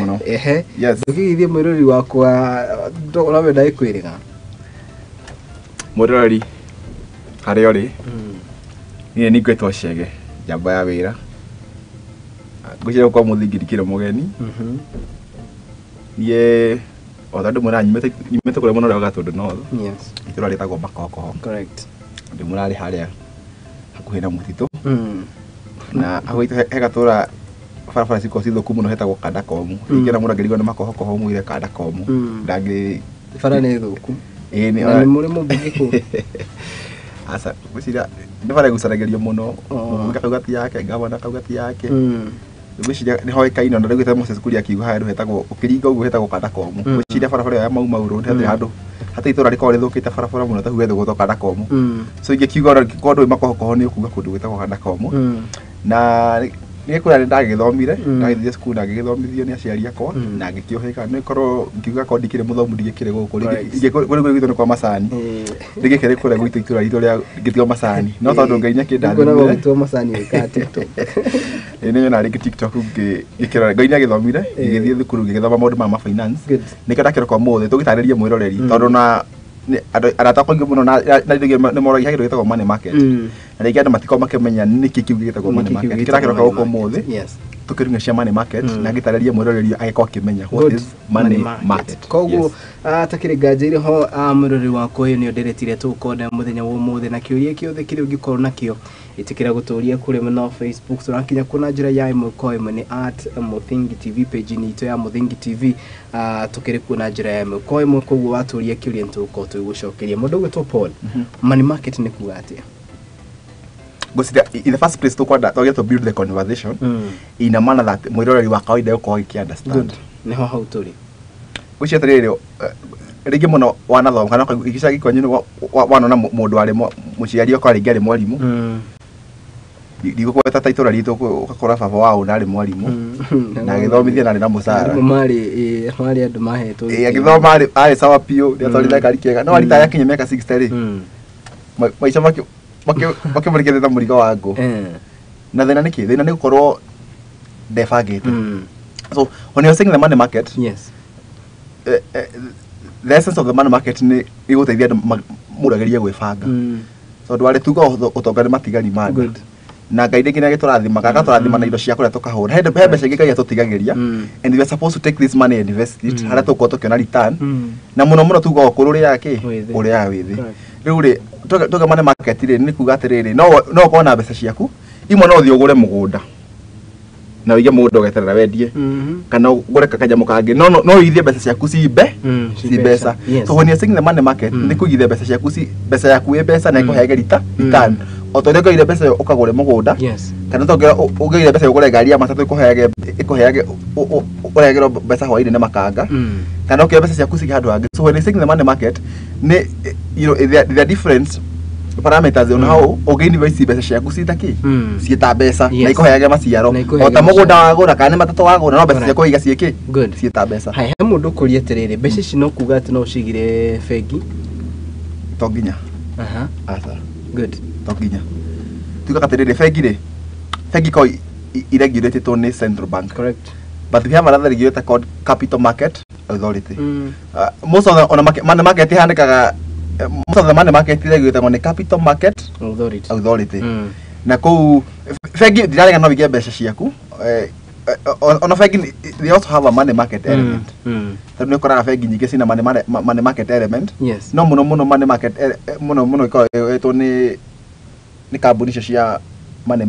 Mũno. Ehe. Yes. Ndũkĩgeithie mwĩroreri wakwa, ũrawenda ĩkwĩrĩga. Mwĩroreri harĩa ũrĩ, niĩ nĩ ngwĩtwo Chege, njamba ya wĩra. Ngwĩciria gũkorwo mũthingi ndikĩrĩ mũgeni. Niĩ o ta andũ mwĩraga nyumĩte kũrĩa mũno rĩa Gatũndũ North, itũra rĩtagwo Makokoho. Ndĩ mũrarĩ harĩa hakuhĩ na mũtitũ na hakuhĩ he gatũra barabara cikoragwo ci thũku mũno hetagwo Kanda Komu. Ingĩona mũndũ angĩrigwo nĩ Makohokoho mwĩre Kanda Komu. Ndangĩ Bara nĩ thũku. Ĩĩ nĩ. Na nĩ mũrĩ mũmbunge kũu. Aca, ngwĩciria nĩ bara ĩgucanagĩrio mũno. Oh. Mũmbunge akauga ti yake, gavana akauga ti yake. Ngwĩciria nĩ hoĩkaine, ona rĩu Moses Kuria akiuga handũ hetagwo ũkĩringa ũguo hetagwo Kanda Komu. Ngwĩciria barabara ĩyo ya Mau Mau Road hatirĩ handũ hatirĩ itũra rĩkoragwo rĩthũkĩte barabara mũno ta hau hetagwo Kanda Komu. So ingĩkiuga ona korwo ndũĩ Makohokoho nĩ ũkuga kũndũ gwĩtagwo Kanda Komu. Na nĩ kũrĩa nĩ ndagĩthomire, ndagĩthire cukuru na ngĩgĩthomithio nĩ aciari akwa na ngĩkĩũhĩga. Nĩ korwo ngiuga korwo ndikĩrĩ mũthomu ndingĩkĩrĩ gũkũ. Rĩngĩ kũrĩa gwitũ nĩ kwa macani. Ndingĩkĩrĩ kũrĩa gwitũ itũra ritũ rĩa ngĩtigwo macani. No tondũ Ngai nĩ Nguona akĩndathimire. gwagĩtwo macani wĩkaga TikTok. Ĩĩ nĩ nyonaga rĩngĩ TikTok ngĩkĩrora. Ngai nĩ agĩthomire, ngĩgĩthiĩ thukuru ngĩgĩthoma maũndũ ma finance. Good. Nĩkĩo ndakĩroka ũmũthĩ tũgĩtarĩrie mwĩroreri tondũ na andũ arata akwa aingĩ mũno na rĩngĩ nĩ moragia he kĩndũ gĩtagwo money market. Na rĩngĩ andũ matikoragwo makĩmenya nĩkĩ kĩu gĩtagwo money Nĩkĩ kĩu market. gĩtagwo Kĩrakĩroka money gũkũ market? ũmũthĩ tũkĩrung'a cia money market na ngĩtarĩrie mwĩroreri agĩkorwo akĩmenya what is money market. Koguo Yes. takĩrĩ nganja irĩ ho, mwĩroreri wakwa, ũyũ nĩyo ndereti ĩrĩa tũgũkorwo nayo mũthenya wa ũmũthĩ, na kĩũria kĩothe kĩrĩa ũngĩkorwo nakĩo ĩtĩkĩra gũtũria kũrĩ mwena wa Facebook. Tũrakinya kuo na njĩra ya ĩmwe kwa ĩmwe nĩ @MũthingiTV, page-inĩ itũ ya Mũthingi TV. Tũkĩrĩ kuo na njĩra ya ĩmwe kwa ĩmwe, koguo watũria kĩũria nĩ tũgũkorwo tũgĩgũcokeria. Mũndũ ũgwĩtwo Paul, money market nĩ kuga atĩa? Ngwĩciria in the first place tũkwenda twagĩrĩire to build the conversation in a manner that mwĩroreri wa kawaida egũkorwo agĩkĩ understand. Good, nĩho hau tũrĩ. Ngwĩciria atĩrĩrĩ, rĩngĩ mũno wanathoma kana gĩcagi kwanyu nĩ wanona mũndũ arĩ mũciari okorwo rĩngĩ arĩ mwarimũ. Ndigũkweta ta itũra ritũ ũgakora baba wa ũna arĩ mwarimũ na agĩthomithia na arĩ na mũcara. Arimũ marĩ marĩ andũ mahetwo Ĩĩ, gĩtĩo. agĩthoma arĩ sawa biũ, nĩatwarire ngari kĩega, no arita yakinya mĩaka 60 rĩ, maica makĩmũrĩkĩte ta mũrigo wa ngũ. Na thĩna nĩ kĩ? Thĩna nĩ gũkorwo ndebangĩte. So when you're saying the money market, the essence of the money market nĩ ĩgũteithia andũ mũndũ agerie gwĩbanga, tondũ arĩ tuga ũtonga nĩ matigari ma nda. Na Ngai rĩngĩ nĩ agĩtũrathimaga, agatũrathima na indo cia kũrĩa tũkahũra. He mbeca ingĩ Ngai atũtigagĩria and we are supposed to take this money and invest it harĩa tũgũkorwo tũkĩona return. Na mũno mũno tuga ũkũrũ ũrĩaga kĩ? Wĩthĩ. Ũrĩaga wĩthĩ. Correct. Rĩu rĩ, tuge money market rĩ, nĩ kuga atĩrĩrĩ, no ũkorwo na mbeca ciaku imwe, no ũthiĩ ũgũre mũgũnda na ũige mũgũnda ũgeterera wendie, kana ũgũre kanyamũ kangĩ, no ũigithie mbeca ciaku ci ci ci mbeca. Yes. So when you're saying the money market, nĩ kũigithia mbeca ciaku ci mbeca yaku ĩ mbeca na ĩkũheage return o ta ũrĩa ũngĩoire mbeca ĩyo ũkagũre mũgũnda, kana to ũngĩoire mbeca ĩyo ũgũre ngari ya matatũ ĩkũheage ũregerwo mbeca hwaĩ-inĩ nĩ makanga, kana ũkĩoya mbeca ciaku cige handũ hangĩ. So when you're saying the money market nĩ there are different parameters on how ũngĩ-invest mbeca ciaku ciĩ ta kĩ, ciĩ ta mbeca na ikũheage maciaro Na ikũheage o ta mũgũnda maciaro. wagũra kana nĩ matatũ wagũra, no mbeca Correct. ciaku ũiga ciĩ kĩ? Good. Ciĩ ta mbeca. Haya, he mũndũ ũkũria atĩrĩrĩ, mbeca ici no kuga atĩ no ũcigire bengi? To nginya. Aha. Aca. Good. To nginya. Tugaga atĩrĩrĩ, bengi rĩ, bengi ĩkoragwo iregulatĩtwo nĩ central bank, but we have another regulator called Capital Market Authority. Most of the ona market, money market ihanĩkaga, most of the money market iregulatagwo nĩ Capital Market Authority. Authority. Na kũu bengi ndirarega no wĩige mbeca ciaku, ona bengi they also have a money market element, tondũ nĩ ũkoraga bengi nyingĩ cina money market element. No mũno mũno money market mũno mũno ĩkoragwo ĩtwo nĩ kambuni icio cia money.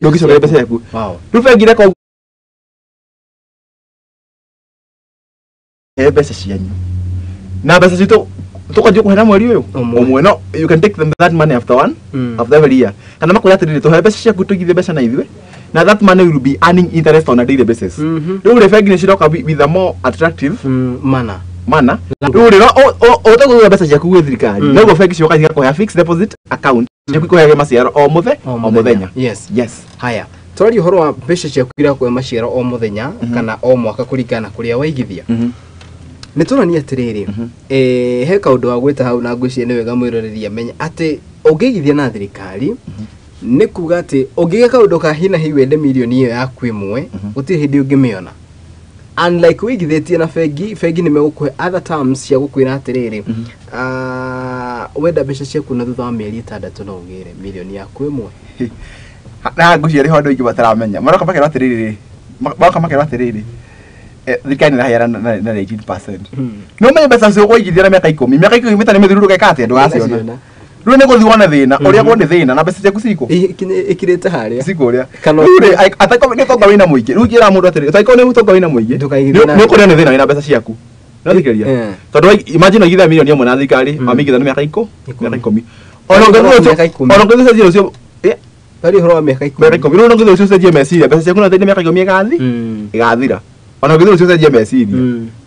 Ndũngĩcokeria mbeca ciaku. Wow. Rĩu bengi reka he mbeca cianyu na mbeca citũ tũkanjia kũheana mweri ũyũ Ũmwe. ũmwe, no you can take them that money after one after every year, kana makwĩra atĩrĩrĩ, tũhe mbeca ciaku, tũigithie mbeca na ithuĩ, na that money will be earning interest on a daily basis. Rĩu rĩ, bengi nĩ ciroka with a more attractive Mana. Mana rĩu rĩ, ũtegũgũra mbeca ciaku gwĩ thirikari, noguo bengi cioka cigakũhe fixed deposit account ciaku, ikũheage maciaro o mũthe o mũthenya. Yes. Yes. Haya, twaria ũhoro wa mbeca ciaku irakũhe maciaro o mũthenya kana o mwaka kũringana na kũrĩa waigithia. Nĩ tũrania atĩrĩrĩ, he kaũndũ wa gwĩta hau, na ngwĩciria nĩ wega mwĩroreri amenye atĩ ũngĩigithia na thirikari nĩ kuga atĩ ũngĩgĩa kaũndũ ka hi na hi wende mirioni ĩyo yaku ĩmwe, gũtirĩ hĩndĩ ũngĩmĩona, unlike wĩigithĩtie na bengi. Bengi nĩ megũkũhe other terms cia gũkwĩra atĩrĩrĩ, wenda mbeca ciaku na thutha wa mĩeri 6 no ũgĩre mirioni yaku ĩmwe. Na ngwĩciria rĩho andũ aingĩ mataramenya, maroka makerwo atĩrĩrĩ, maroka makerwo atĩrĩrĩ, thirikari nĩ ĩraheana na 18%. No menye mbeca cio ũkũigithia na mĩaka 10, mĩaka 10 ĩtarĩ mĩthiru, ndũgeka atĩa? Ndũgaciona. Rĩu nĩ gũthiĩ wone thĩna ũrĩa guo nĩ thĩna na mbeca ciaku cikũ Ĩkirĩte harĩa. Cikũrĩa. Kana Rĩu rĩ, atakorwo nĩ ũtonga wĩna mũingĩ, rĩu njĩra mũndũ atĩrĩrĩ, atakorwo nĩ ũtonga wĩna mũingĩ, Ndũkaigithie nĩ ũkũrĩa nĩ thĩna wĩna mbeca ciaku, no thikĩrĩria, tondũ imagine waigithia mirioni 1 na thirikari, wamĩigithia na mĩaka 10. Mĩaka 10, ona Ũhoro wa ũngĩthiĩ mĩaka 10. Ona ũngĩthiĩ ũcenjie rũciũ, Twaria ũhoro wa mĩaka 10. Mĩaka 10, rĩu ona ũngĩthiĩ rũciũ ũcenjie meciria, mbeca ciaku no thĩinĩ mĩaka 10 ĩgathi ĩgathira. Ona ũngĩthiĩ rũciũ ũcenjie meciria,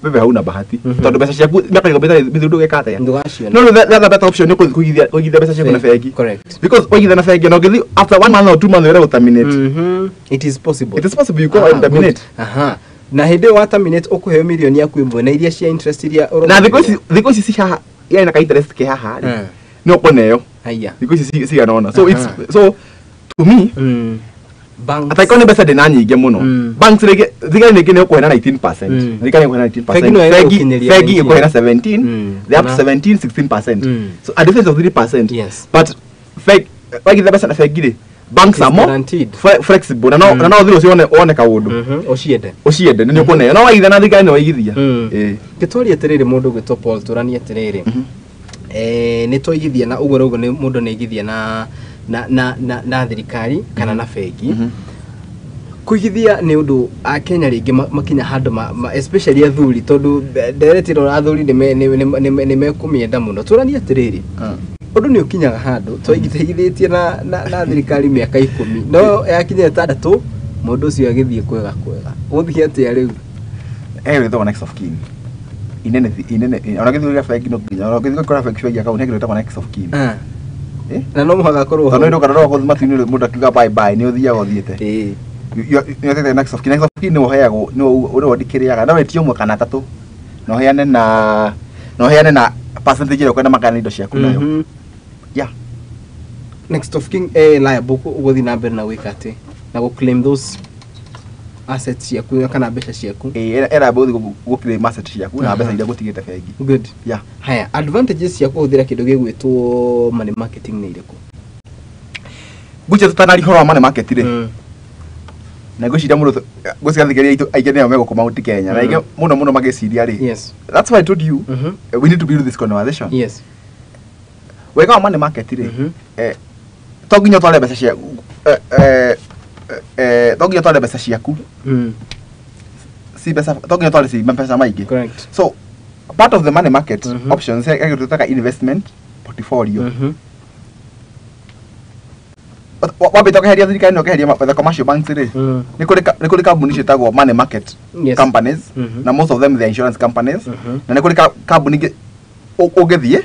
wewe hauna bahati, tondũ mbeca ciaku mĩaka 10 ĩtarĩ mĩthiru ndũgeka atĩa? Ndũgaciona. No rĩu the other better option nĩ kũigithia mbeca ciaku na bengi, Correct. because waigithia na bengi, ona ũngĩthiĩ after one month or 2 months wĩre gũterminate, It is possible. It is possible you go and terminate. Good. Aha. Na hĩndĩ ĩyo wa terminate ũkũheo mirioni yaku ĩmwe na iria cia interest iria Na thikũ ici ci haha yarĩ na ka interest ke haha rĩ, nĩ ũkũneo. Haya. Thikũ ici cigana ũna, so it's so to me, Banks. atakorwo nĩ mbeca ndĩna nyingĩ mũno, banks rĩngĩ, thirikari rĩngĩ nĩ ũkũheana 19%, thirikari nĩ ĩkũheana 19%, Bengi no bengi ĩgũkinyĩria bengi 19. ĩkũheana 17, they up to 17, 16%, so a difference of 3%. But bengi, waigithia mbeca na bengi rĩ, banks It's are more guaranteed. flexible na no ũthiĩ rũciũ wone kaũndũ, Ũciende. ũciende, nĩ ũkũneo, no waigithia na thirikari nĩ waigithia. Ĩĩ. Gĩtwaria atĩrĩrĩ, mũndũ ũgwĩtwo Paul, tũranie atĩrĩrĩ, nĩ twaigithia na ũguo ũguo nĩ mũndũ nĩ aigithia na thirikari kana na bengi. Kũigithia nĩ ũndũ akenya rĩngĩ makinya handũ especially athuri, tondũ ndereti ĩno athuri nĩ mekũmĩenda mũno. Tũranie atĩrĩrĩ, ũndũ nĩ ũkinyaga handũ twaigithĩtie na thirikari mĩaka 10, no yakinya 6 mũndũ ũcio agĩthiĩ kwega kwega, gũthiĩ atĩa rĩu? He gwĩtagwo next of kin inene inene. Ona gĩthiĩ gĩa bengi, no nginya ona gĩthiĩ kũra bengi account, he gwĩtagwo next of kin. Eh? Na no mũhaka akorwo Tondũ hau. nĩ ndũka ndũka matu-inĩ, mũndũ akiuga bye bye, nĩ ũthiaga ũthiĩte. Nĩ next of kin. Next of kin nĩ ũheagwo, nĩ ũrĩa ndikĩrĩaga no wĩtie ũmwe kana atatũ, na ũheane na percentage ĩrĩa ũkwenda magayane indo ciaku nayo. Yeah. Next of kin liable gũthiĩ na mbere na gwĩka atĩ na gũ claim those assets ciaku kana mbeca ciaku. Ĩĩ, era gũthiĩ gũclaim asset ciaku na mbeca iria gũtigĩte bengi. Good. Yeah. Haya, advantages cia kũhũthĩra kĩndũ gĩgwĩtwo money marketing nĩ irĩkũ? Ngwĩciria tũtanari ũhoro wa money market rĩ, na ngwĩciria mũndũ ngwĩciria thikĩrĩria aitũ aingĩ nĩo megũkũ Mount Kenya, na aingĩ mũno mũno magĩciria rĩ, that's why I told you, we need to build this conversation. Wega wa money market rĩ, to nginya ũtware mbeca ciaku, to nginya ũtware mbeca ciaku, si mbeca, to nginya ũtware ci mbeca maingĩ. Correct. So part of the money market options, he kĩndũ twĩtaga investment portfolio. Wambĩte ũkeheria thirikari na ũkeheria the commercial banks rĩ, nĩ kũrĩ kambuni ciĩtagwo money market companies, na most of them they are insurance companies, na nĩ kũrĩ kambuni ingĩ ũngĩthiĩ,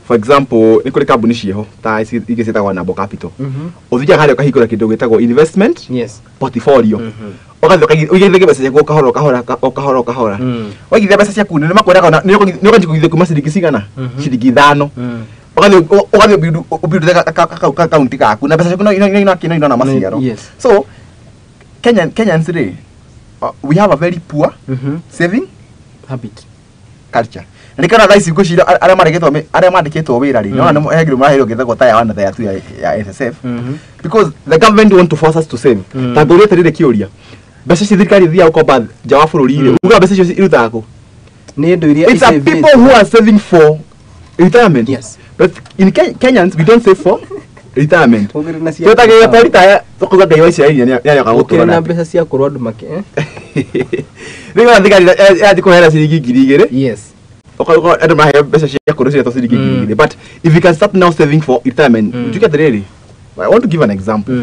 for example, nĩ kũrĩ kambuni ciĩho ta ici ingĩ ciĩtagwo Nabo Capital. Ũthiaga harĩa ũkahingũra kĩndũ gĩtagwo investment portfolio, ũgathiĩ ũigithie mbeca ciaku o kahora o kahora o kahora o kahora. Waigithia mbeca ciaku, nĩ makwĩraga nĩ ũkanjia kũigithia kuma ciringi cigana, ciringi 5, ũgathiĩ ũbuild akaunti gaku na mbeca ciaku no inona maciaro. So Kenyans rĩ, we have a very poor saving habit, culture, na nĩkĩo thaa ici ngwĩciria arĩa marĩkĩtwo, arĩa mandĩkĩtwo wĩra rĩ, nĩwona nĩ he kĩndũ maraheirwo gĩtagwo tier 1 na tier 2 ya NSSF, because the government want to force us to save. Ta ngũrie atĩrĩrĩ kĩũria, mbeca cia thirikari ithiaga gũkomba nja wa bũrũri rĩ, uga mbeca icio irutaga kũ? Nĩ indo iria It's a isavĩtwo. people who are saving for retirement. Yes. But in Kenyans, we don't save for Retirement. Ũgĩrĩ na cia Twetagĩrĩra twa retire tũkauga Ngai wa Isiraeli nĩarĩoka ũkĩrĩ gũtũrora. na mbeca cia kũrwo andũ makĩ eh? Rĩu ona thigari ĩrathiĩ kũheana ciringi 2,000. Yes. Okorwo andũ maraheo mbeca cia kũrũ ciretwo ciringi 2,000. But if you can start now saving for retirement, njuge atĩrĩrĩ, I want to give an example.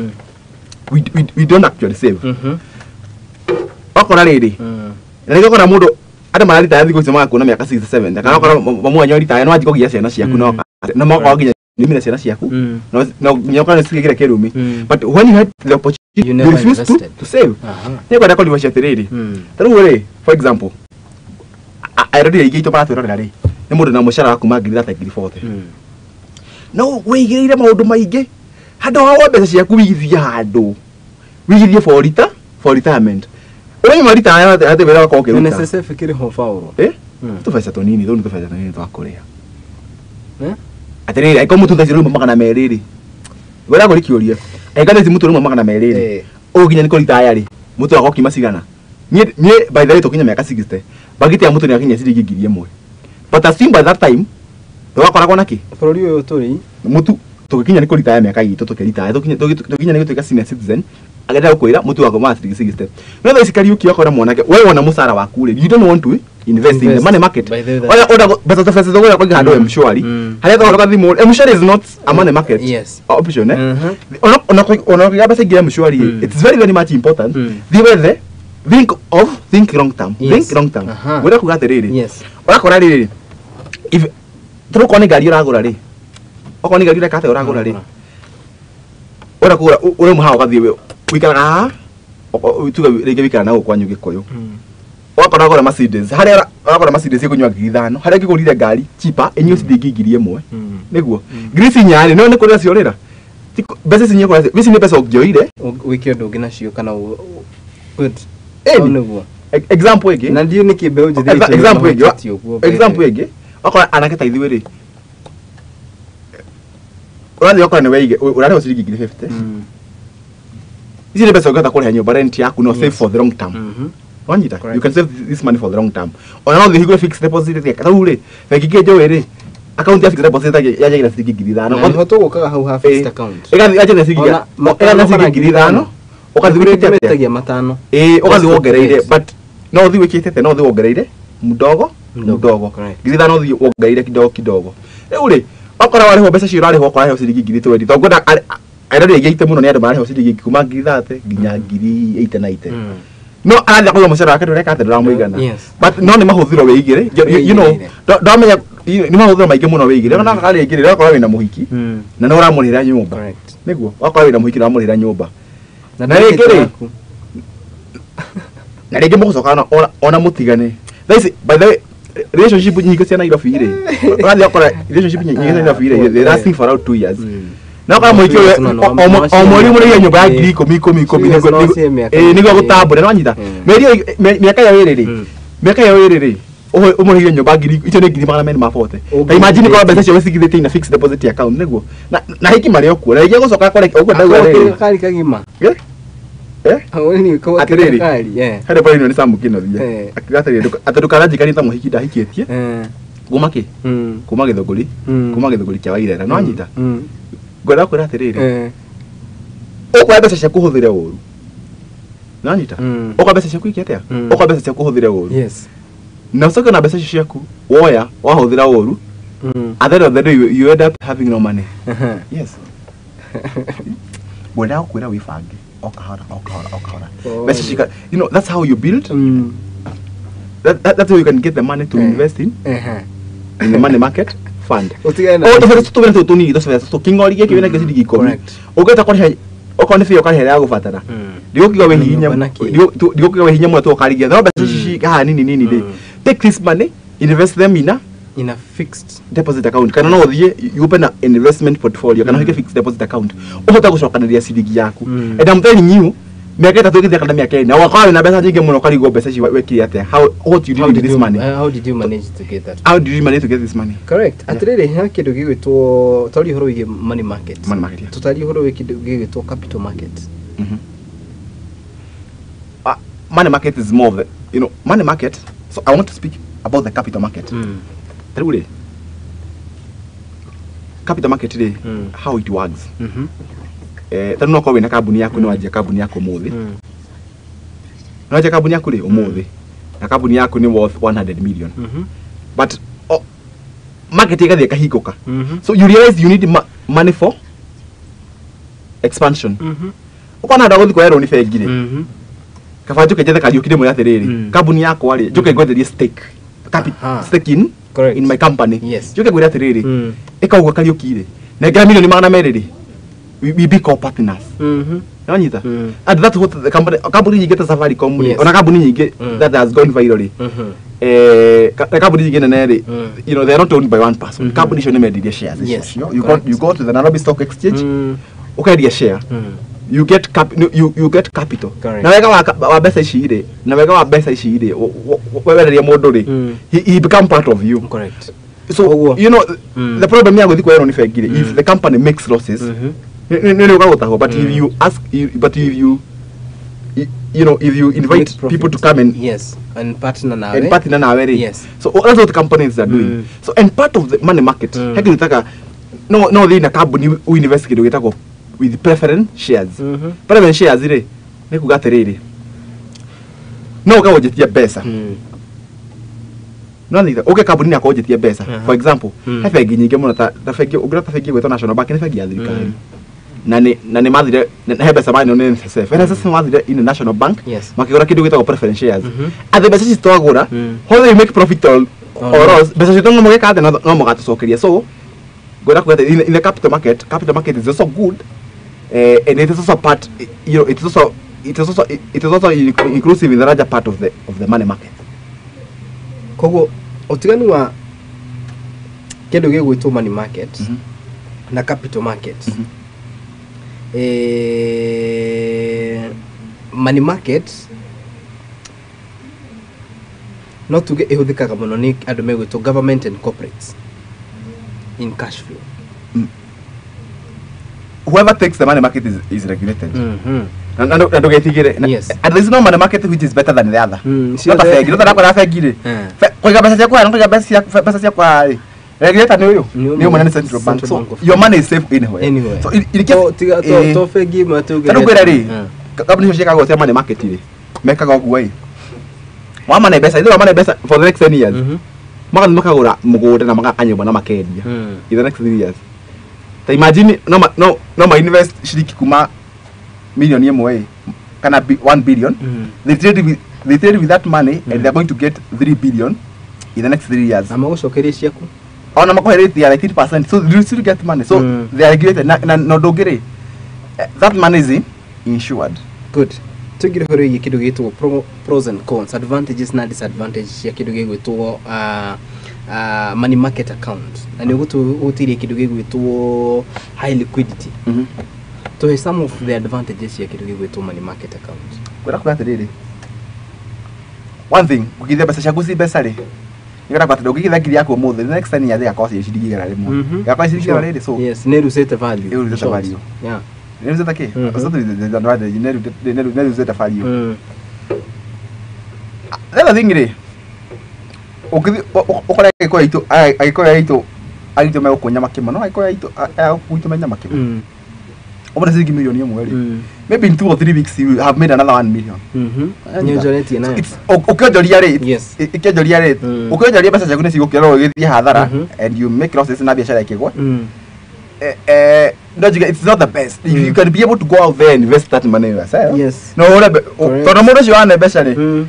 We don't actually save. Wakora rĩrĩ, na nĩkĩo ũkona mũndũ andũ mararitaya thikũ ici magakuona mĩaka 67 kana wakora mamu wanyu aritaya no wanjie kũgĩa ciana ciaku no na mokorwo nginya nĩumire ciana ciaku no nginya ũkorwo nĩcigĩkĩra kĩrumi. But when you had the opportunity, You never refuse invested. to save. Nĩngwenda kũrimacia atĩrĩrĩ, ta rĩu rĩ, for example, airori aingĩ aitũ maratwĩrorera rĩ, nĩ mũndũ na mũcara wa kuma 30,000 40,000. No wĩigĩrĩire maũndũ maingĩ handũ ha woe mbeca ciaku wĩigithie handũ, wĩigithie for retirement. Ũrĩa retire atĩ wĩra wakorwo ũkĩruta. NSSF ĩkĩrĩ ho Paulo? Eh? Tũbeca tũnini, tũu nĩ tũbeca tũnini twa kũrĩa. Eh? Atĩrĩrĩ, angĩkorwo mũtu thaa ici rĩu 200 rĩ, ngwenda kũri kĩũria, angĩkorwo thaa ici mũtu rĩu 200 rĩ, ũũ nginya nĩ kũritaya rĩ, mũtu wakwa ũkiuma cigana? Niĩ by the way tũkinya mĩaka 60, bagiti ya mũtu nĩyakinya ciringi 1,000. But assume by that time ndũgakoragwo na kĩ? Bũrũri ũyũ tũrĩ Mũtu tũgĩkinya nĩ kũritaya mĩaka itũ tũkĩritaya, tũgĩkinya nĩ gũtuĩka senior citizen, agenda gũkwĩra mũtu wakwa ma ciringi 60. No thaa ici Kariũki wakora mwanake, we wona mũcara waku rĩ, you don't want to invest in the Invest. money market. By the way, Oya oda mbeca ta mbeca tũgũra kũiga handũ M-Shwari. Harĩa tũgũra thimũ, M-Shwari is not a money market option, eh? Ona kũiga mbeca ingĩ M-Shwari, it's very very much important. Thiĩ wethe, think long term. Think long term. Ngwenda kuga atĩrĩrĩ, ũrakora rĩrĩ, if tarĩu okorwo nĩ ngari ũragũra rĩ, okorwo nĩ ngari ũreka atĩa ũragũra rĩ, ũrenda kũgũra ũrauma haha ũgathiĩ wĩikaraga haha, tuge rĩngĩ wĩikaraga na gũkũ kwanyu Gĩkũyũ, ũgakora ũragũra Mercedes, harĩa ũragũra Mercedes ĩkũnyua 5,000, harĩa ũngĩgũrire ngari cheaper ĩnyue ciringi 1,000. Nĩguo ngiri ici inya rĩ, no nĩ kũrĩa ciorĩra. Mbeca ici inya kũrĩa ici nĩ mbeca ũngĩoire wĩke ũndũ ũngĩ nacio kana good. Ĩni. Hau nĩguo. Example ĩngĩ. Na ndiũ nĩkĩ mbeũ njĩthĩ itũ Example ĩngĩ. ĩhutĩtie ũguo mbere. Example ĩngĩ, wakora anake ta ithuĩ rĩ, ũrathiĩ ũgakora nĩ weige ũrarĩhwo ciringi 50,000. Ici nĩ mbeca ũngĩhota kũrĩha nyũmba rent yaku no save for the long term. Wanyita? Correct. You can save this money for the long term. Ona no ũthiĩ ũhingũre fixed deposit ĩrĩa rĩu rĩ, bengi ingĩ njũĩ rĩ, account ya fixed deposit yanjagira ciringi 5,000. Na nĩho tũgũkaga hau ha fixed account. Ĩgathiĩ yanjagira ciringi Ona matano ĩgathiĩ kana ciringi 5,000, ũgathiĩ wĩkĩte atĩa? Metagia matano. Ĩĩ, ũgathiĩ wongereire, Yes. but no ũthiĩ wĩkĩte atĩa? No ũthiĩ wongereire mdogo Mdogo, mdogo. correct. 5,000 ũthiĩ wongereire kidogo kidogo. Rĩu rĩ, wakora warĩhwo mbeca icio ũrarĩhwo, ũkora warĩhwo ciringi 20,000. Tondũ ngwenda arĩa aingĩ aitũ mũno nĩ andũ mararĩhwo ciringi kuma 30,000 nginya 80,000 90. No arathiĩ akauga mũcara wake ndũreka atĩ ndũramũigana. But no nĩ mahũthĩro wĩigĩre. You know, Wĩigĩrĩire. ndamenya nĩ mahũthĩro maingĩ mũno wĩigĩre. Ona karĩ rĩngĩ ũgakora wĩna mũhiki na nĩ ũramũrĩhĩra nyũmba. Nĩguo wakora wĩna mũhiki na ũramũrĩhĩra nyũmba. Na Na rĩngĩ ndagĩka rĩ, yaku. Na rĩngĩ mũgũcoka ona mũtigane. Thaa ici, by the way, relationship nyingĩ cia Nairobi rĩ, ũrathiĩ ũgakora relationship nyingĩ cia Nairobi rĩ, they lasting for around 2 years. Na ũkora mũhiki ũyũ No, no, o mweri mũrĩhia nyũmba ya 10,000 10,000 10,000 Two years no ciĩ mĩaka nĩguo ĩĩrĩ. gũtambũra, nĩ wanyita? Mĩeri mĩaka ĩyo ĩĩrĩ rĩ, mĩaka ĩyo ĩĩrĩ rĩ, ũmũrĩhie nyũmba ngiri icio nĩ 240,000. Ta imagine korwo mbeca icio wĩcigithĩtie in a fixed deposit account, nĩguo na hiki marĩ o kuo, na rĩngĩ gũcoka akore ũguo ndauga Akorwo rĩrĩ. kĩ gakari kagima. Eh? Eh? Hau nĩ korwo kĩ Atĩrĩrĩ. gakari, eh. Harĩ bora nĩ Sam Kĩnothia. Akiuga atĩrĩrĩ, atĩ ndũkananjikanie ta mũhiki ndahikĩtie. Kuma kĩ? Kuma Gĩthũngũri. Kuma Gĩthũngũri kĩa Wairera. Nĩ wanyita? Ngwenda kwĩra atĩrĩrĩ, ũkuoya mbeca ciaku ũhũthĩre ũru. Nĩ wanyita? Ũkuoya mbeca ciaku ike atĩa? Ũkuoya mbeca ciaku ũhũthĩre ũru. Na ũcoke na mbeca icio ciaku woya wahũthĩra ũru, at the end of the day you end up having no money. Yes. Ngwendaga gũkwĩra wĩbange o kahora o kahora o kahora. Oh. Mbeca cika, you know, that's how you build. That's how you can get the money to invest in in the money market fund. Ũtigane na O tũbeca tũtũ tũtũ tũnini, tũbeca tũtũ kĩng'ori gĩkĩ wĩna kĩo ciringi 10. Ũngĩhota kũrĩha okorwo nĩ bĩa ũkarĩha ĩrĩa yagũbatara. Ndigũkiuga wĩ hinya, Nyũmba na kĩ. ndigũkiuga wĩ hinya mũno tũkarigia. No mbeca ici haha nini nini rĩ, take this money, invest them in a In a fixed deposit account, kana no ũthiĩ you open an investment portfolio kana ũhingũre fixed deposit account ũhote gũcokanĩrĩria ciringi yaku. And I'm telling you, mĩaka 3 ĩgĩthira kana mĩaka 4, ũgakorwo wĩna mbeca nyingĩ mũno, ũkarigwo mbeca ici wekire atĩa, how, what you did How with did this you, money. how did you manage to get that? How did you manage to get this money? Correct. Atĩrĩrĩ, he kĩndũ gĩgwĩtwo, twaria ũhoro wĩgiĩ money market. Money market, yeah. Tũtarie ũhoro wĩgiĩ kĩndũ gĩgwĩtwo capital market. Money market is more of the, you know, money market. So I want to speak about the capital market. Rĩu rĩ, Capital market rĩ, how it works, tondũ no korwo wĩna kambuni yaku, nĩ wanjia kambuni yaku ũmũthĩ, nĩ wanjia kambuni yaku rĩ ũmũthĩ, na kambuni yaku nĩ worth 100 million, but market ĩgathiĩ ĩkahingũka, so you realize you need money for expansion. Ũkona andũ agũthiĩ kuoya rũni bengi rĩ, kaba njuke njethe Kariũki ndĩmwĩre atĩrĩrĩ, kambuni yakwa rĩ, njuke ngwenderie stake stake in Correct. in my company. Njuke ngwĩre atĩrĩrĩ, ĩka ũguo Kariũki rĩ, nengera milioni 200 rĩ, we be co-partners. Nĩwanyita? And that's what the company, kambuni nyingĩ ta Safaricom rĩ, ona kambuni nyingĩ that has gone viral rĩ, kambuni nyingĩ nene rĩ, they are not owned by one person. Kambuni icio nĩ mendirie shares icio. You go, you go to the Nairobi Stock Exchange, ũkendia share, you get cap, no, you get capital. Correct. Na wega wa mbeca ici rĩ, na wega wa mbeca ici rĩ, wenderia mũndũ rĩ, he become part of you. Correct. So Ũguo. The problem ya gũthiĩ kuoya nĩ bengi rĩ, if the company makes losses, nĩ ũgagũtahwo. But if you ask you, but if you you know if you invite Make profit. people to come and Yes, and partner nawe. And partner nawe rĩ, so that's what companies are doing. So and part of the money market, he kĩndũ gĩtaga no thiĩ na kambuni u invest kĩndũ gĩtagwo with preference shares. Preference shares rĩ, nĩ kuga atĩrĩrĩ, no ũke wonjetie mbeca, no nĩ ũke kambuni yakwa wonjetie mbeca. For example, he bengi nyingĩ mũno ta bengi ũngĩrora, ta bengi ĩgwĩtwo National Bank, nĩ bengi ya thirikari, na nĩ mathire he mbeca maneo nĩ NSSF. NSSF mathire in the National Bank, makĩgũra kĩndũ gĩtagwo preference shares. Atĩ mbeca ici twagũra, whether you make profit Or or loss, mbeca citũ no mũgĩka atĩ no mũgatũcokeria. So ngwenda kuga atĩ in the capital market, capital market is also good, and it is also part, it is also inclusive in the larger part of the money market. Koguo ũtiganu wa kĩndũ gĩgwĩtwo money market na capital market, money market no tuge ĩhũthĩkaga mũno nĩ andũ megwĩtwo government and corporates in cash flow. Whoever takes the money market is regulated. Na ndũgetigĩre. And there is no money market which is better than the other. No ta bengi, no ta nakora bengi rĩ, kũiga mbeca ciakwa, no kũiga mbeca ciakwa rĩ, regulator nĩ ũyũ, Nĩ nĩ ũmwe, nĩ central bank. Central So Bank of your money is safe anywhere. Anywhere. So in case To tiga to bengi ĩmwe tuge. Tarĩu ngwĩra rĩ, kambuni icio ciĩkaga cia money market rĩ, mekaga ũguo ĩ, wamane mbeca ithuĩ, wamane mbeca for the next 10 years, magathiĩ makagũra mũgũnda na magaka nyũmba na makendia in the next 3 years. Ta imagine no ma invest ciringi kuma milioni 1 ĩ, kana 1 billion. They trade with that money and they are going to get 3 billion in the next 3 years. Na magũcokerie ciaku. Ona makohe rate ya 19%, so you still get money. So they are regulated na ũndũ ũngĩ rĩ, that money is insured. Good. Tũingĩre ũhoro wĩgiĩ kĩndũ gĩgwĩtwo pros and cons, advantages na disadvantages cia kĩndũ gĩgwĩtwo money market account, na nĩ ũgũtũtirie kĩndũ gĩgwĩtwo high liquidity. Tũhe some of the advantages cia kĩndũ gĩgwĩtwo money market account. Kwĩra kuga atĩrĩrĩ, one thing, ũkĩigithia mbeca ciaku ci mbeca rĩ, nĩkwenda atĩ ndũngĩigithia ngiri yaku ũmũthĩ, the next 10 years ĩgakorwo ciĩ ciringi 100, ĩgakorwo ciringi 100. So Yes, nĩ ĩrucĩte value. Ĩrutĩte Short. value. Nĩ ĩrutĩte kĩ? Disadvantage, nĩ ĩrutĩte value. The other thing rĩ, ũngĩthiĩ ũkore Agĩkũyũ aitũ megũkũ nyama kĩmwe, no Agĩkũyũ aitũ aya gũkũ gwitũ me nyama kĩmwe. Ũmũthĩ ciringi milioni 1 rĩ, maybe in 2 or 3 weeks you have made another 1 million. Nĩ ũnjoretie nayo. Ũkĩonjoria rĩ, ĩkĩonjoria rĩ, ũkĩonjoria mbeca ciaku nĩ cigũkĩra, no ũgĩthiĩ hathara and you make losses na biacara ĩkĩgwa. No njuge it's not the best. If you can be able to go out there and invest that money yourself, no ũre Correct. tondũ mũndũ ũcio wane mbeca rĩ,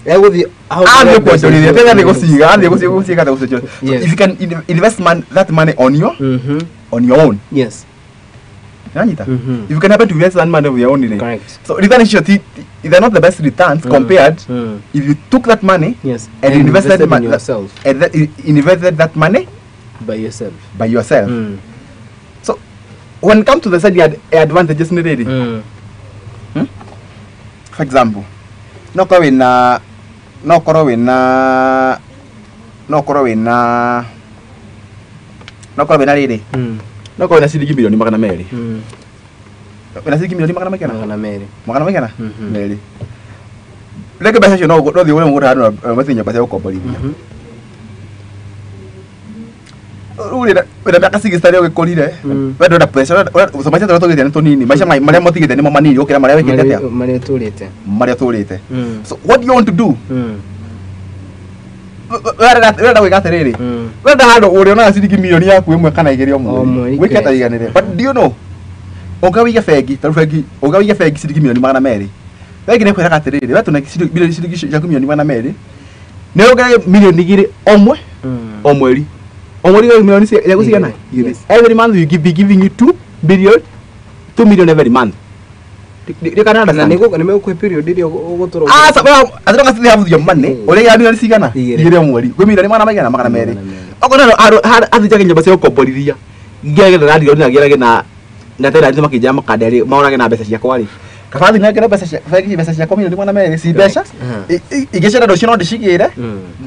Egũthiĩ athiĩ kuonjorithia tena nĩ gũciga, athiĩ gũciga na gũciga. So if you can invest that money on your own, nanyita, if you can happen to invest that money on your own rĩ, so return icio they're not the best returns compared if you took that money and invested in yourself. And that, invested that money by yourself. By yourself. So when it comes to the side ya advantages nĩ rĩrĩ, for example, no korwo wĩna rĩrĩ, no korwo wĩna ciringi milioni 200. Wĩna ciringi milioni magana maigana? 200. Magana maigana? Mhm. Merĩ. Rĩngĩ mbeca icio no thiĩ ũgũre mũgũnda handũ na mathiĩ nyũmba cia gũkomborithia. Rĩu Rĩu rĩ wĩna mĩaka 60 rĩ ũgĩkũrire we ndũrenda pressure maica tũrĩa tũgĩte nĩ tũnini maica marĩa motigĩte nĩmo manini gũkĩra marĩa wĩkĩte atĩa Marĩa ũtũrĩte. Marĩa ũtũrĩte. So what do you want to do? Ũrenda gwĩka atĩrĩrĩ, wenda handũ ũrĩonaga ciringi mirioni yaku ĩmwe kana igĩrĩ o O mweri mweri, wĩke correct. ta iganĩre. But do you know ũngĩga wĩige bengi ta rĩu bengi ũngĩga wĩige bengi ciringi mirioni 200, bengi nĩ ĩkwĩraga atĩrĩrĩ, we tũne ciringi ciaku mirioni 200 nĩ ũngerere mirioni 2 o mwe o mweri o mweri wa milioni ciaku cigana? Igĩrĩ. Igĩrĩ. Yes. Every month we give be giving you 2 billion, 2 million every month. You can Na understand. nĩ megũkũhe period ĩrĩa ũgũtũra. Ah, so, well, as long as they have your money, ũrĩa milioni cigana? Igĩrĩ. Igĩrĩ o mweri. Kwĩ milioni magana maigana? 200. 200. Okorwo no athinjage nyũmba cia gũkomborithia ngerage na radio na gerage na tenant makĩnjĩra makanderi maorage na mbeca ciakwa rĩ, kaba thiĩ nengere mbeca cia bengi mbeca ciakwa milioni 200 ci mbeca ingĩcenda rũciũ no ndĩcigĩre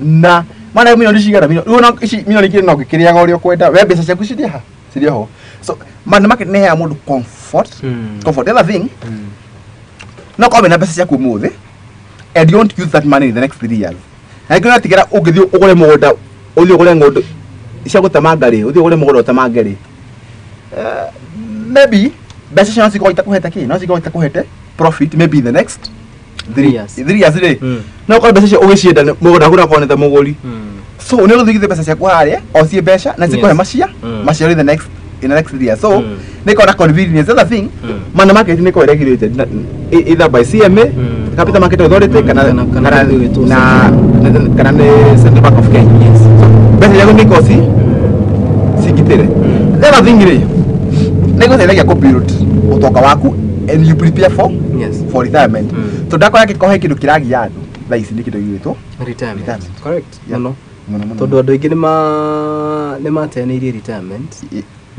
na mana milioni cigana milioni rĩu no ici milioni 2 no ngĩkĩrĩaga ũrĩa ũkwenda we mbeca ciaku cirĩ ha cirĩ ho. So money market nĩ ĩheaga mũndũ comfort. Comfort. The other thing, no korwo wĩna mbeca ciaku ũmũthĩ and you want to use that money in the next 3 years, na ingĩ ũratigĩra ũngĩthiĩ ũgũre mũgũnda, ũthiĩ ũgũre ng'ũndũ cia gũtemanga rĩ, ũthiĩ ũgũre mũgũnda ũtemange rĩ, maybe mbeca icio no cikorwo itakũhete kĩ, no cikorwo itakũhete profit maybe in the next 3 years. 3 years rĩ, no korwo mbeca icio ũgĩcienda mũgũnda waku ũrakorwo nĩ ta mũgũri. So nĩ ũgũthiĩ mbeca ciaku harĩa o ciĩ mbeca na cikũhe macia maciaro in the next 3 years. So nĩ ĩkorwo na convenience. The other thing, money market nĩ ĩkorwo regulated either by CMA, Capital Market Authority, kana Kana kana kĩndũ gĩtwo na kana nĩ Central Bank of Kenya. So mbeca ciaku nĩ ikorwo ci cigitĩre. The other thing rĩ, nĩ gũteithagia kũ build ũtonga waku and you prepare for for retirement. Tondũ ndakora kĩkorwo he kĩndũ kĩragia andũ thaa ici nĩ kĩndũ gĩgwĩtwo retirement. Retirement. Correct. Yeah. Mũno. Mũno mũno. Tondũ andũ aingĩ nĩ mateanĩirie retirement.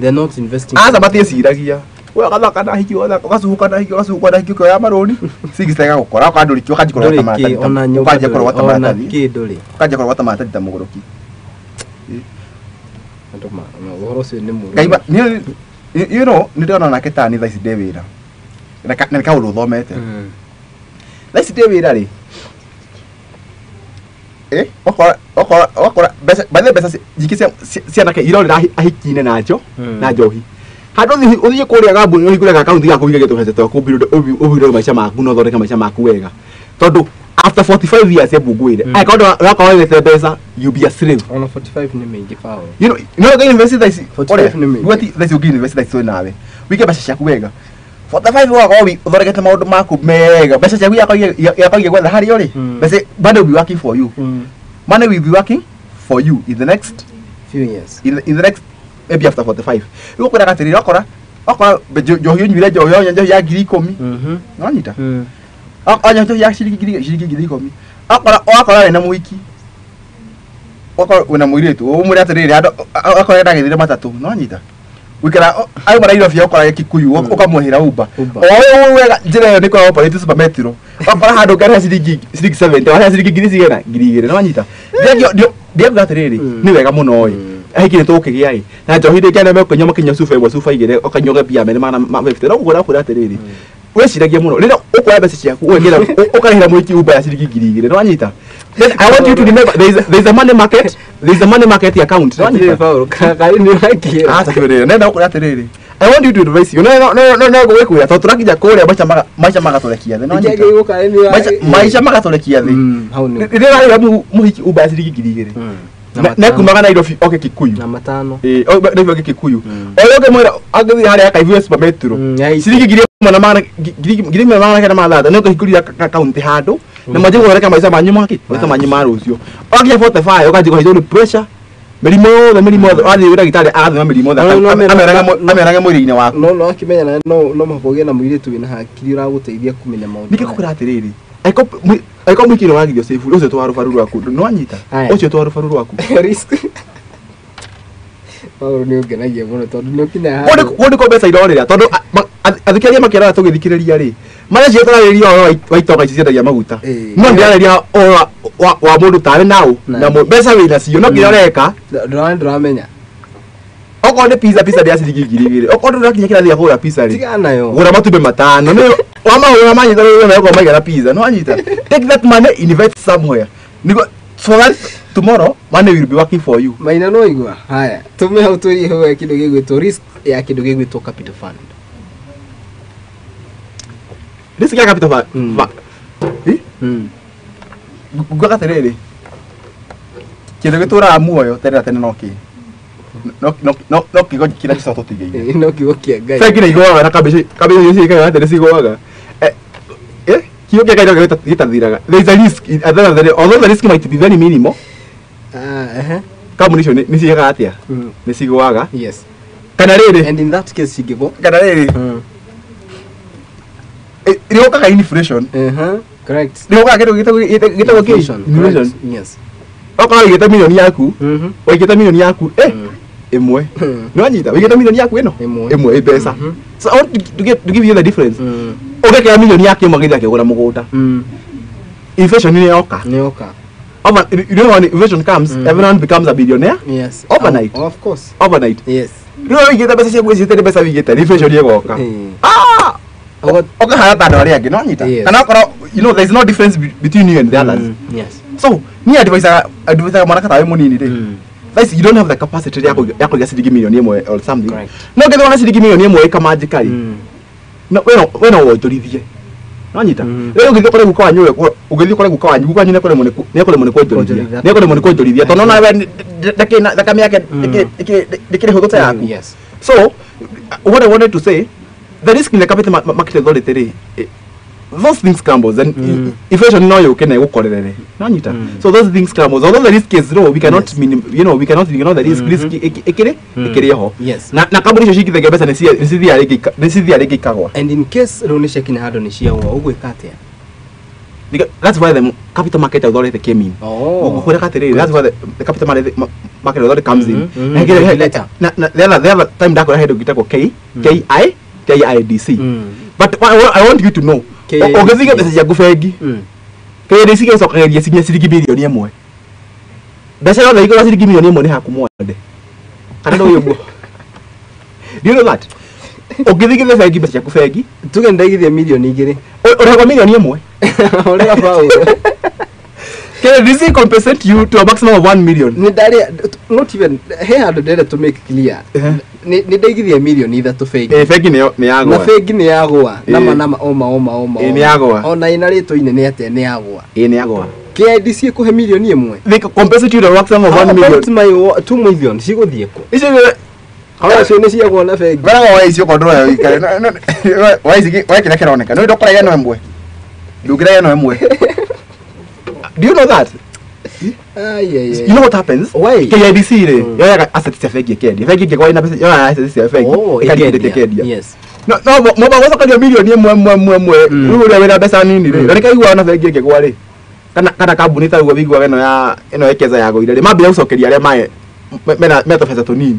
They're not investing. Aca matiĩciragia we ũgathaka na hiki ũgacuhuka na hiki ũgacuhuka na hiki ũkĩoya marũni six gũkora ũka ndũrĩki ũkanjia kũrogota Ndũrĩ kĩ, maratathi ona nyũmba ũkanjia ndũrĩ, kũrogota ona maratathi kĩ ndũrĩ. Ũkanjia kũrogota maratathi ta mũgũrũki. Andũ ũhoro ũcio nĩ mũũru. Ngai you know nĩ ndĩrona nake tani thaa ici ndĩ wĩra na nĩ kaũndũ ũthomete. Thaa ici ndĩ wĩra rĩ, wakora mbeca by the way, mbeca nyingĩ cia cianake irorĩra ahiki-inĩ na njo na njohi handũ ũthiĩ kũrĩa kambuni ũhingũre akaunti gaku ũige tũbeca twaku ũbuild maica maku na ũthondeke maica maku wega, tondũ after 45 years hebu ngwĩre, angĩkorwo ndũrakorwo wĩte mbeca, you be a slave. Ona 45 nĩ mĩingĩ, Paul. You know no ũngĩ invest thaa ici 45 nĩ mĩingĩ. Gwati thaa ici ũngĩ invest thaa ici twĩ nawe wĩige mbeca ciaku wega, 45 ũgakorwo ũthondekete maũndũ maku mega, mbeca ciaku igakorwo igĩgwetha harĩa ũrĩ. Mbeca, money will be working for you. Money will be working for you in the next few years. In the next maybe after 45. Rĩu ũkwĩraga atĩrĩrĩ, wakora njohi ũnyuire njohi wanyua njohi ya 10,000. Nĩwanyita? Wanyua njohi ya ciringi 10,000, wakora wĩna mũhiki, wakora wĩna mũirĩtu, ũmwĩre atĩrĩrĩ, andũ akora ndagĩthire matatũ, nĩwanyita, wikara auma Nairobi okora Kikuyu ũkamũhĩra Uber. Uber. O ũũ wega njĩra ĩyo nĩ ĩkoragwo operate Super Metro, wakora handũ ũkarĩha ciringi 70, warĩha ciringi ngiri cigana, 2,000, nĩwanyita? Ndiakuga atĩrĩrĩ, nĩ wega mũno ĩ, ahiki nĩ tũgũkĩgĩa ĩ na njohi rĩngĩ arĩa mekũnyua makĩnyua cuba ĩmwe cuba igĩrĩ ũkanyua mbia merĩ magana ma 50, no ũguo ũrakwĩra atĩrĩrĩ, wĩciragie mũno rĩrĩa ũkuoya mbeca ciaku ũgekĩra ũkarĩhĩra mũhiki Uber ya ciringi 2,000, nĩwanyita? Then I want you to remember there is a money market, there is a money market account, nĩwanyita? Atĩrĩrĩ, Paul, karĩ nĩ ũrakĩra. Aca kĩrĩrĩ nenda gũkwĩra atĩrĩrĩ, I want you to advise you, no no no no ngũgĩkwĩra tondũ tũrakinya kũrĩa maica magatũrekia thĩ, nĩwanyita? Ingĩagĩrĩirwo karĩ nĩ Maica magatũrekia thĩ. Hau nĩ Rĩrĩa ũrarĩhĩra mũhiki Uber ya ciringi 2,000 nekumaga Nairobi oke Kikuyu. Na matano. Ĩĩ, Nairobi oke Kikuyu. Ũrĩa ũngĩmwĩra angĩthiĩ harĩa Kaivu Super Metro ciringi 1,906 nĩ ũkũhingũrĩra akaunti handũ na mwanjie gũthondeka maica manyu maki maica manyu ma rũciũ. Wakinya 45 ũkanjia kũhaicwo nĩ pressure, mĩrimũ yothe, mĩrimũ yothe, wathiĩ gwĩ ndagĩtarĩ agathima mĩrimũ yothe No, no, no, amĩonage mwĩrĩ-inĩ waku. No akĩmenya na no mũhaka ũgĩe na mũirĩtu wĩna hakiri ũragũteithia kũmenya maũndũ Nĩkĩ maya. kũkwĩra atĩrĩrĩ, angĩkorwo mũingĩ nĩ wagithio safe ũcio twa rũbaru rwaku, nĩwanyita? Aya. Ũcio twa rũbaru rwaku. Risk. Paul, nĩ ũngenagia mũno tondũ nĩ ũkinyaga handũ. Kũu nĩkuo mbeca irorĩra tondũ athikĩrĩria makĩrora tũgĩthikĩrĩria rĩ marĩa cio tũrarĩria ũhoro wa itonga ici ciendagia maguta. Ĩĩ. No ndĩrarĩria ũhoro wa mũndũ tarĩ naũ Na- na mbeca wĩna cio no kĩrĩa ũreka. Ndũramenya. Okorwo nĩ pizza, pizza nĩ ya ciringi 2,000, okorwo ndũrakinya kĩrathi gĩa kũgũra pizza rĩ, Tigana nayo. gũra matumbĩ matano nĩ wamagũra manyita rĩu megũkorwo maigana pizza, nĩwanyita? Take that money, invest somewhere nĩguo so that Tomorrow money will be working for you. Maina no igua. Haya, tume hau tũrie hau kĩndũ gĩgwĩtwo risk ya kĩndũ gĩgwĩtwo capital fund. Risk ya capital fund. Eh? Ngugaga atĩrĩrĩ, kĩndũ gĩtũraga muoyo tene na tene no kĩ? No kiugo kĩrĩa Jesũ atũtigĩire. No kiugo kĩa Ngai. Bengi nĩ igũaga na kambĩji ciĩkaga atĩ nĩ cigũaga. Kiugo kĩa Ngai no gĩtathiraga. There is a risk, although the risk might be very minimal. Kambuni icio nĩ ciĩkaga atĩa? Nĩ cigũaga. Yes. Kana rĩrĩ. And in that case cingĩgwa. Kana rĩrĩ. Rĩũkaga inflation. Correct. Rĩũkaga kĩndũ gĩtagwo kĩ? Inflation. Yes. Okorwo wĩigĩte milioni yaku, waigĩte milioni yaku, ĩmwe. Nĩwanyita? Wĩigĩte milioni yaku ĩno? Ĩmwe ĩ mbeca. So I want to give you the difference. Ũgekĩra milioni yaku ĩmwe gĩthiĩ akĩgũra mũgũnda. Inflation nĩ yoka. Nĩ yoka. Over, you know when inflation comes, everyone becomes a billionaire. Yes. Overnight. Of course. Overnight. Yes. Rĩu wĩigĩte mbeca ciaku icite nĩ mbeca wĩigĩte, inflation ĩgoka. Ũkahana ta andũ arĩa angĩ, nĩwanyita? Kana okorwo, you know, there is no difference between you and the others. Yes. So, niĩ advisaga mwanake ta wĩ mũnini rĩ. Guys, you don't have the capacity ya kũiga ciringi milioni ĩmwe or something. No ũngĩthwo na ciringi milioni ĩmwe ĩkamajika rĩ, we no wonjorithie. Nĩwanyita? Rĩu ũngĩthiĩ ũkore guka wanyu, ũngĩthiĩ ũkore guka wanyu, guka wanyu nĩekũremwo nĩ kwonjorithia. Nĩekũremwo nĩ kwonjorithia tondũ ona we thakame yake ndĩkĩrĩ hũthũ ta yaku. So, what I wanted to say, the risk in the capital market authority rĩ, those things crumbles and inflation no yũke na ĩgũkorerere. Nĩwanyita? So those things crumbles. Although the risk is low, we cannot you know, we cannot ignore the risk. Risk ĩkĩrĩ ĩkĩrĩ ho. Na kambuni icio cingĩthengea mbeca nĩ cithiaga rĩngĩ ikagwa. And in case rĩu nĩ ciakinya handũ nĩ ciagwa, ũgwĩka atĩa? That's why the capital market authority came in. Ũgũkwĩra atĩrĩrĩ, that's why the capital market authority comes in. Na the other time ndakwĩra he ndũ gĩtagwo K I KIDC. But I want you to know, ũngĩthiĩ mbeca ciaku bengi, KIDC gĩcokagĩria cinya ciringi bilioni ĩmwe. Mbeca yothe igũra ciringi milioni ĩmwe nĩ haku mwende. Kana ndũĩ ũguo? Do you know that? Ũngĩthiĩ bengi mbeca ciaku bengi, tuge ndaigithia milioni 2. Ũrehagwo milioni ĩmwe. Ũrĩa baũ. KIDC compensate you to a maximum of 1 million. Nĩ ndarĩa, not even he handũ ndĩrenda to make clear. Nĩ ndaigithia milioni 3 bengi. Bengi nĩ yagwa. Na bengi nĩ yagwa. Nama nama oma oma oma. Nĩ yagwa. Ona ĩna rĩtwa inene atĩa nĩ yagwa. Nĩ yagwa. KIDC ĩkũhe milioni 1. They compensate you to a maximum of 1 million. How about my 2 million cigũthiĩ kũ? Icio nĩ Acio nĩ ciagwa na bengi. Weraga wa icio korwo ndũroya ũikare. Wa ici wa kĩrĩa kĩroneka. Nĩ ndũkũraiga ĩno ĩmwe. Ndũngĩraiga ĩno ĩmwe. Do you know that? Yeah. You know what happens? Why? KIDC rĩ, yoyaga assets cia bengi ĩkendia. Bengi ĩngĩkorwo ĩna mbeca, yoyaga assets cia bengi. Ĩkarigĩrĩria ĩkendia. Yes. No, mwamba gũcokerio milioni ĩmwe ĩmwe ĩmwe ĩmwe. Rĩu ũrĩa wĩna mbeca nini rĩ, na nĩkaiguaga na bengi ĩngĩgwa rĩ. Kana kambuni ta ũguo wĩiguaga ĩno ya ĩno Ekeza yagũire rĩ, mambia gũcokeria arĩa mae mena tũbeca tũnini.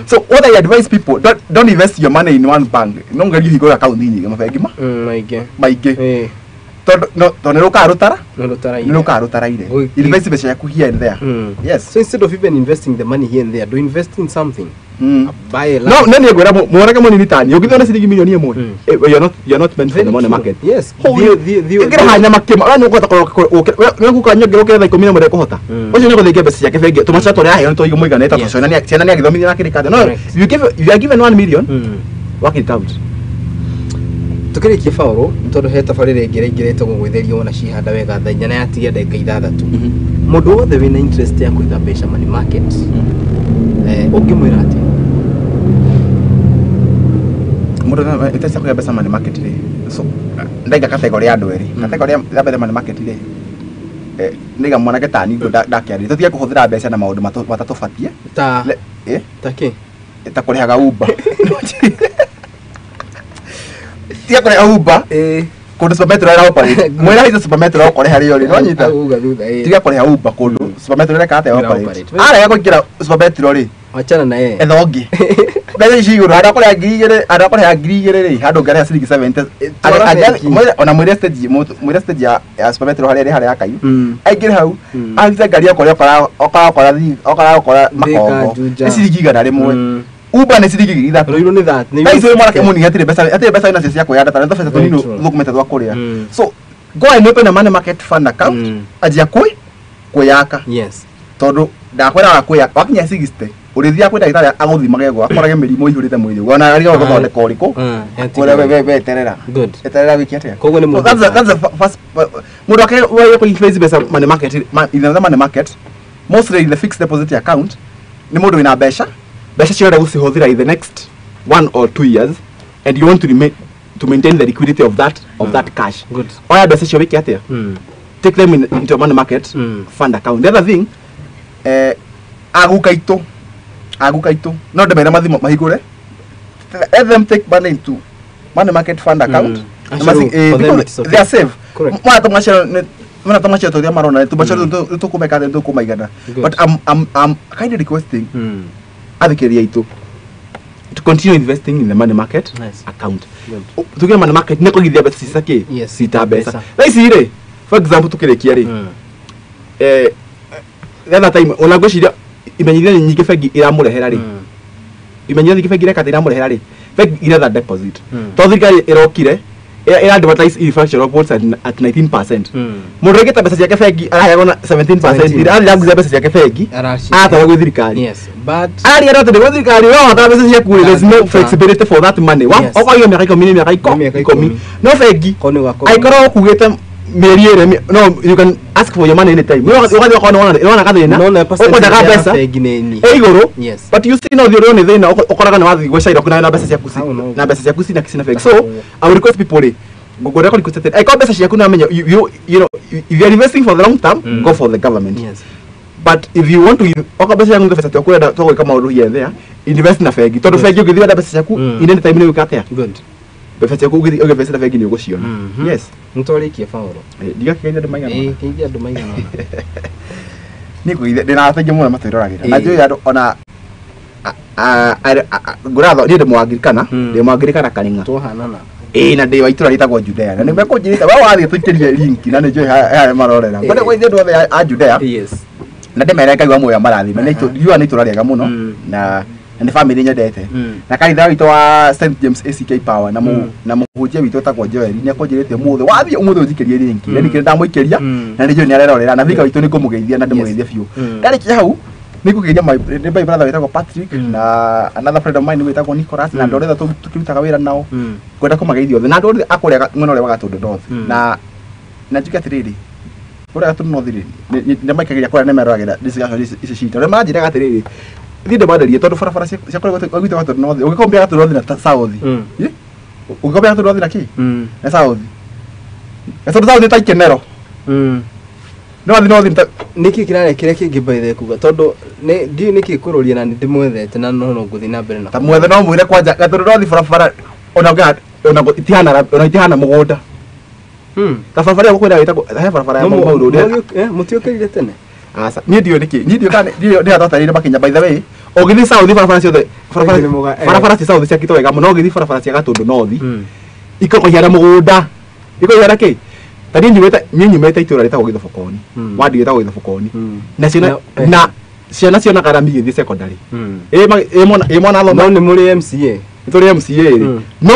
So what I advise people, don't invest your money in one bank. No ngerie ũhingũre account nyingĩ mabengi ma Maingĩ. Maingĩ. Tondũ nĩ rũkaga rũtara? Nĩ rũtaraire. Nĩ rũkaga rũtaraire. Invest mbeca ciaku here and there. Yes. So instead of even investing the money here and there, do invest in something. Buy a land. No, nĩ ngwĩra mwanake mũnini tani, ũngĩthiĩ na ciringi milioni 1, you're not meant for the money market. Yes. Ĩkĩra hanya makĩma, we nĩũkũhota we guka nyongera ũkĩre thaa 11 ndekũhota. Ũcio nĩegũthiĩ mbeca ciake bengi, tũmaca tũrĩa aheo nĩ tũigũ tondũ ciana nĩagĩthomithia na kĩrĩka atĩa. No, you are given 1 million, work it out. Tukĩrĩkia Paul, tondũ he tabarĩra ĩngĩ ĩraingĩra ĩtagwo gwĩtheria wona cihanda wega thaa 4 na yatigia ndagĩka 6. Mũndũ wothe wĩna interest ya kũiga mbeca money market, ũngĩmwĩra atĩa? Mũndũ wĩna interest ya kũiga mbeca money market rĩ, so ndaiga category ya andũ erĩ. Category ya mbere money market rĩ, ndaiga mwanake ta niĩ ndakĩarĩria, tũtige kũhũthĩra mbeca na maũndũ matatũbatiĩ. Ta ta kĩ? Ta kũrĩhaga Uber. Tiga kũrĩha Uber. Kũndũ Super Metro ĩra operate. Mwĩra hizo Super Metro ũkore harĩa ũrĩ, nĩwanyita? Tiga kũrĩha Uber kũndũ Super Metro ĩreka atĩa operate. Arega kũingĩra Super Metro rĩ, Wachana na yeye. Etha ũngĩ. Mbeca ici igũrũ, handũ akũrĩha 2,000, handũ akũrĩha 2,000 rĩ, handũ ũngĩrĩha ciringi 70. Ona mwĩre stage, mwĩre stage ya Super Metro harĩa ĩrĩ harĩa ya Kaiũ. Aingĩre hau, ahaice ngari okorĩa okora Makongo. Nĩ ciringi 100. Uber nĩ ciringi 3,000. Rũirũ nĩ that. Thaa ici wĩ mwanake mũnini hatirĩ mbeca, hatirĩ mbeca wĩnacio cia kwĩyanda ta tũbeca tũnini thũkũmĩte twa kũrĩa. So go and open a money market fund account. Anjia kwĩyaka. Yes. Tondu ndakwĩraga kwĩ wakinya 60 ũrĩthiaga kwĩ ndagĩtarĩ agũthimage gwa akorage mĩrimũ ĩihũrĩte mwĩrĩ ona arĩa gũthondeka ũrĩkũ kũrĩa we eterera. Good. Eterera wiki atĩa. Koguo nĩ So that's the first mũndũ ake wa kũ invest mbeca money market in the money market mostly in the fixed deposit account nĩ mũndũ wĩna mbeca cio ũrenda gũcihũthĩra in the next 1 or 2 years and you want to remain to maintain the liquidity of that of that cash. Good. Oya mbeca cio wĩke atĩa? Take them into a money market fund account. The other thing, aguka itu no ndemere mathimo mahingure, let them take money into money market fund account. Because they are safe. Mwana tamacio turia marona tumacio tukumeka tukumaigana. But I'm kind of requesting athikĩrĩria itu to continue investing in the money market account. Tuge money market nĩ kũigithia mbeca cita kĩ cita mbeca. Thaa ici rĩ, for example tukĩrĩkia rĩ, the other time ona ngwĩciria imenyithia nyingĩ bengi iramũrehera rĩ, imenyithia nyingĩ bengi ireka iramũrehera rĩ, bengi iretha deposit. Tondũ thirikari ĩrokire ĩra advertise inflation reports at 19%. Mũndũ aigĩte mbeca ciake bengi araheagwo na 17%, arathiĩ agucia mbeca ciake bengi aratwara gwĩ thirikari. Yes, but aria atĩ gwĩ thirikari we watwara mbeca ciaku rĩ, there's no flexibility for that money. Okoiga mĩaka ikũmi nĩ mĩaka ikũmi. No bengi angĩkorwo ũkugĩte mĩeri ĩrĩ, no you can ask for your money anytime. Ũgathiĩ ũkona nĩwona gathĩna, ũkwendaga mbeca ĩ igũrũ, but you see no thiĩ ũrĩo nĩ thĩna ũkoraga nĩ wathiĩ gwĩ Shylock na mbeca ciaku na mbeca ciaku cina bengi. So I will request people rĩ, ngũkwenda kũ request atĩ angĩkorwo mbeca ciaku nĩwamenya you know if you are investing for the long term, go for the government. But if you want to okorwo mbeca ciaku nĩ mbeca tũkwenda tũgwĩka maũndũ here and there, invest na bengi tondũ bengi ũngĩthiĩ wenda mbeca ciaku in any time nĩ ũgwĩka atĩa? Mbeca ciaku ũngĩ na bengi nĩ ũgũciona. Yes. Nĩtwarĩkia Paul. Ndigakĩgeithia andũ maigana ũna. Geithia andũ maigana ũna. Niĩ ngũgeithia ndĩna arata aingĩ mũno matwĩroragĩra. Na njũĩ andũ ona ngũratho niĩ ndĩ Mũangirikana, ndĩ Mũangirikana Karing'a. Twahanana. Ĩĩ na ndĩ wa itũra rĩtagwo Judea. Na nĩmekũnjĩrĩte we wathiĩ tũikĩrie link na nĩ njũĩ harĩa marorera. Ngwenda kũgeithia andũ othe a Judea. Yes. Na ndĩmere Ngai wa muoyo amarathime. Nĩ itũra rĩega mũno na nĩ family nyendete. Na kanitha witũ wa St James ACK Power na na mũhunjia witũ etagwo Joel nĩ akũnjĩrĩte ũmũthĩ wathiĩ ũmũthĩ ũnjikĩrie link. Na nĩkĩo ndamũikĩria na nĩ njũĩ nĩ arerorera na vika witũ nĩ ngũmũgeithia na ndĩmũgeithie biũ. Ndarĩkia hau nĩ ngũgeithia my brother wĩtagwo Patrick na another friend of mine wĩtagwo Nicholas na andũ arĩa tũkĩrutaga wĩra nao. Ngwenda kũmageithia othe na andũ othe a kũrĩa mwena ũrĩa wa Gatũndũ North. Na njuge atĩrĩrĩ, kũrĩa Gatũndũ North rĩ, nĩ maikagĩria kũrĩa nĩ meroragĩra discussion ici citũ. Arĩa manjĩraga atĩrĩrĩ, thiĩ ndĩmanderie tondũ barabara cia kũrĩa gwitũ Gatũndũ North, ũngĩkombia Gatũndũ North na South, ũngĩkombia Gatũndũ North na kĩ? Na South. Gatũndũ South nĩ ta Ikenero. No wathiĩ North Nĩkĩ kĩrarĩa kĩrĩa kĩngĩ by the way kuga tondũ ndiũĩ nĩkĩ kũrũria na nĩndĩmwethete na no ngũthiĩ na mbere na ta mwethe no mwĩre kwanja Gatũndũ North barabara ona itihana mũgũnda. Ta barabara ĩyo gũkwĩra ĩtagwo he barabara ya Mau Mau Road. Mũtiũkĩrire tene? Aca, niĩ ndiũĩ nĩkĩ. Niĩ ndiũĩ kana ndiũĩ nĩ makinya by the way. Ũngĩthiĩ South barabara ciothe barabara cia South ciakĩtwo wega mũno, ũngĩthiĩ barabara cia Gatũndũ North ikoragwo ihana mũgũnda. Ikoragwo ihana kĩ? Ta niĩ nyumĩte itũra rĩtagwo Gĩthobokoni. Wadi ĩtagwo Gĩthobokoni. Na ciana cionaga rami igĩthiĩ secondary. Ĩ mwana athoma. No nĩ mũrĩ MCA. Nĩ tũrĩ MCA rĩ. No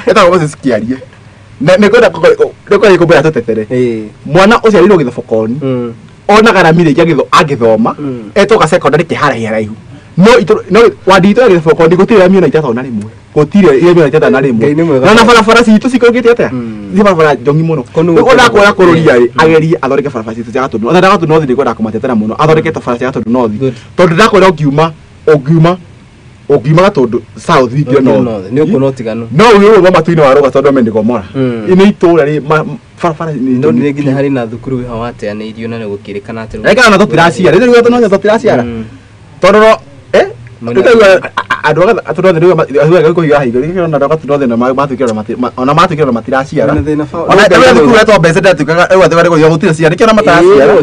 etagwo Moses Kĩarie. Nĩngwenda kũmbĩra tũtetere. Mwana ũciarĩirwo Gĩthobokoni onaga rami rĩngĩ angĩthoma etoka secondary kĩ haraihu haraihu. No wadi itũ ya Gĩthobokoni gũtirĩ rami ona itatũ na rĩmwe. Gũtirĩ rami ona itatũ na rĩmwe. Na barabara citũ cikũrũkĩte atĩa? Nĩ barabara njongi mũno. Ona kuoya kũrũria rĩ, agerie athondeke barabara citũ cia Gatũndũ. Ona Gatũndũ North nĩngwenda kũmatetera mũno. Athondeke barabara cia Gatũndũ North. Tondũ ndakwĩra ũngiuma Gatũndũ South wingĩre North. Nĩ ũkuona ũtiganu. No ũyũ ũyũ matu-inĩ wa Rũga tondũ ame nĩ Gomora. Nĩ itũra rĩ barabara nĩ No nĩ nginya harĩ na thukuru wĩho wateanĩirio na nĩ gũkĩrĩkana atĩ Reka na tũtiraciara. Rĩu Gatũndũ North tũtiraciara. Tondũ no andũ a Gatũndũ North rĩu kũhiga hingo rĩu andũ a Gatũndũ North ona matuĩkire ona matiraciara. Ona rĩu thukuru yetwo Mbeca ndĩratuĩkaga rĩu atĩ gũtirĩ gũtirĩ ciana nĩkĩo ona matiraciara.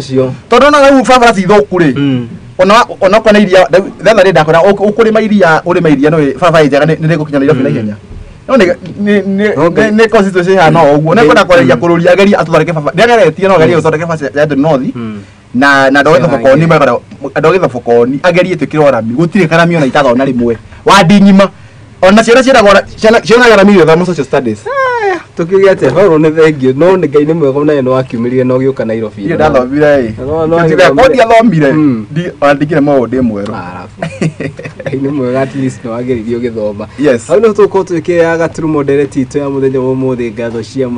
Tondũ ona rĩu barabara cithũku rĩ, ona okorwo nĩ iria thetha rĩ ndakwĩra ũkũrĩma iria ũrĩme iria no barabara njega nĩ rĩgũkinya Nairobi na ihenya. No nĩ constituency ĩhana o ũguo. Nĩ kwenda kwarĩria kũrũria agerie atũthondeke barabara. Nĩageretie no agerie gũthondeka barabara cia Gatũndũ North. Na andũ a Gĩthobokoni andũ a Gĩthobokoni agerie twĩkĩrwo rami. Gũtirĩ karami ona itatho na rĩmwe. Wadi ng'ima. Ona ciana ciĩragwo ciana rami gĩthomo social studies. Tukiuge atĩa, Paulo nĩ thengiũ, no nĩ Ngai nĩ mwega nawe nĩ wakiumĩrire na ũgĩũka Nairobi. Niĩ ndathomire ĩ. No, Ko ndiathomire, Mm. ona ndingĩrĩ maũndũ ndĩ mwerũ. Arabu. Ngai nĩ mwega, at least nĩ wageririe ũgĩthoma. Yes. Hau nĩho tũgũkorwo twĩkĩra gaturumo ndereti itũ ya mũthenya wa ũmũthĩ. Ngatho cia